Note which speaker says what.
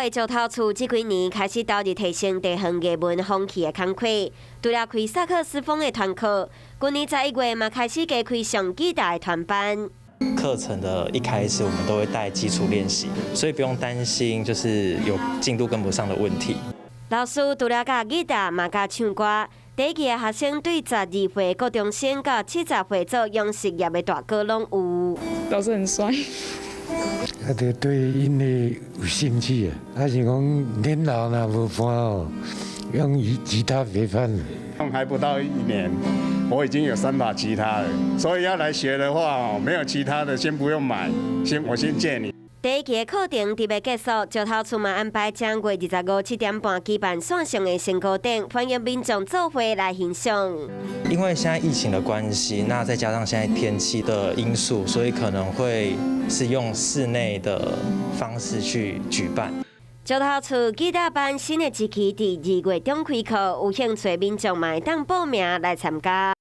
Speaker 1: 的石頭厝這幾年開始投入提升地方藝文風氣的工課，除了開薩克斯風的團課，去年11月嘛開始加開上吉他的團班。
Speaker 2: 課程的一開始，我們都會帶基礎練習，所以不用擔心就是有進度跟不上的問題。
Speaker 1: 老師除了教吉他，嘛教唱歌。第一期的學生對12歲國中生到70歲做養殖業的大哥攏有。
Speaker 3: 老師很帥。
Speaker 4: 啊，就對音樂有興趣啊，啊是講年老若無伴哦，用吉他陪伴。
Speaker 5: 還不到一年，我已經有三把吉他了，所以要來學的話哦，沒有其他的，先不用買，我先借你。
Speaker 1: 第一期的課程佇欲結束，石頭厝嘛安排正月25 7點半舉辦線上的成果展，歡迎民眾做伙來欣賞。
Speaker 2: 因為現在疫情的關係，那再加上現在天氣的因素，所以可能會是用室內的方式去舉辦。
Speaker 1: 石頭厝吉他班新的一期佇2月中開課，有興趣民眾嘛會當報名來參加。